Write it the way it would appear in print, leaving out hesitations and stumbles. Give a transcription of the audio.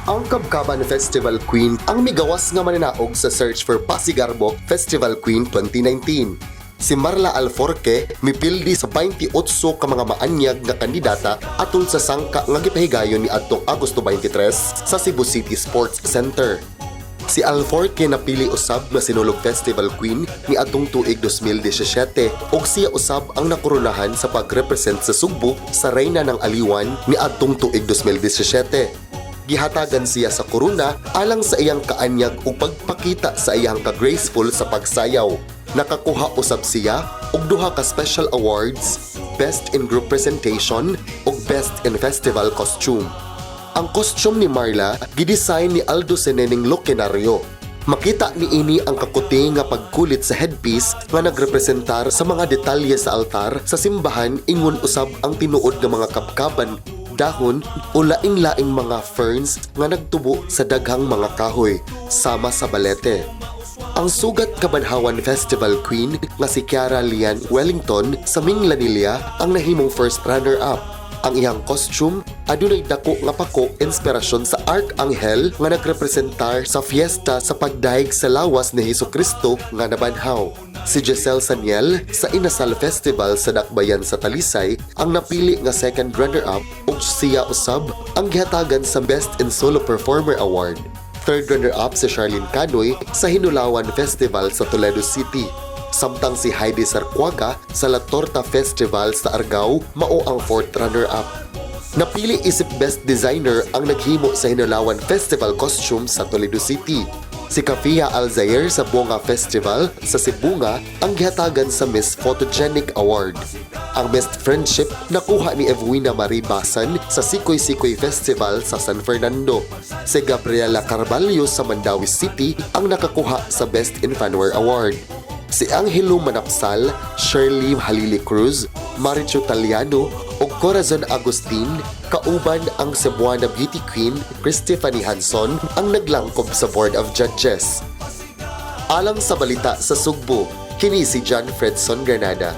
Ang Kabkaban Festival Queen ang migawas nga mananaog sa Search for Pasigarbo Festival Queen 2019. Si Marla Alforque mipildi sa 28 ka mga maanyag nga kandidata atol sa sangka nga gipahigayon ni adtong Agosto 23 sa Cebu City Sports Center. Si Alforque napili usab nga Sinulog Festival Queen ni adtong tuig 2017 ug siya usab ang nakoronahan sa pagrepresent sa Sugbo sa Reyna ng Aliwan ni adtong tuig 2017. Gihatagan siya sa korona alang sa iyang kaanyag ug pagpakita sa iyang ka-graceful sa pagsayaw. Nakakuha usab siya og duha ka special awards, Best in Group Presentation ug Best in Festival Costume. Ang costume ni Marla gidesign ni Aldo Senening Loquenario. Makita niini ang kakuti nga pagkulit sa headpiece nga nagrepresentar sa mga detalye sa altar sa simbahan, ingon usab ang tinuod nga mga kabkaban, dahon o laing-laing mga ferns nga nagtubo sa daghang mga kahoy sama sa balete. Ang Sugat Kabanhawan Festival Queen nga si Kiara Lian Wellington sa Minglanilla ang nahimong first runner-up. Ang iyang costume adunay dako nga pako, inspirasyon sa Archangel nga nagrepresentar sa fiesta sa pagdayeg sa lawas ni Hesus Kristo nga nabanhaw. Si Giselle Saniel sa Inasal Festival sa Dakbayan sa Talisay ang napili nga second runner-up ug siya usab ang gihatagan sa Best in Solo Performer Award. Third runner-up si Charlene Canoy sa Hinulawan Festival sa Toledo City. Samtang si Heidi Sarcuaga sa La Torta Festival sa Argao mao ang fourth runner-up. Napili isip Best Designer ang naghimo sa Hinulawan Festival costume sa Toledo City. Si Kafia Alzair sa Bunga Festival sa Sibonga ang gihatagan sa Miss Photogenic Award. Ang Best Friendship nakuha ni Evwina Marie Basan sa Sikoy Sikoy Festival sa San Fernando. Si Gabriela Carballo sa Mandaue City ang nakakuha sa Best in Fanwear Award. Si Angelo Manapsal, Shirley Halili Cruz, Maricho Taliano ug Corazon Agustin kauban ang Cebuana Beauty Queen Christiphany Hanson ang naglangkob sa Board of Judges. Alang sa Balita sa Sugbo, kini si John Fredson Granada.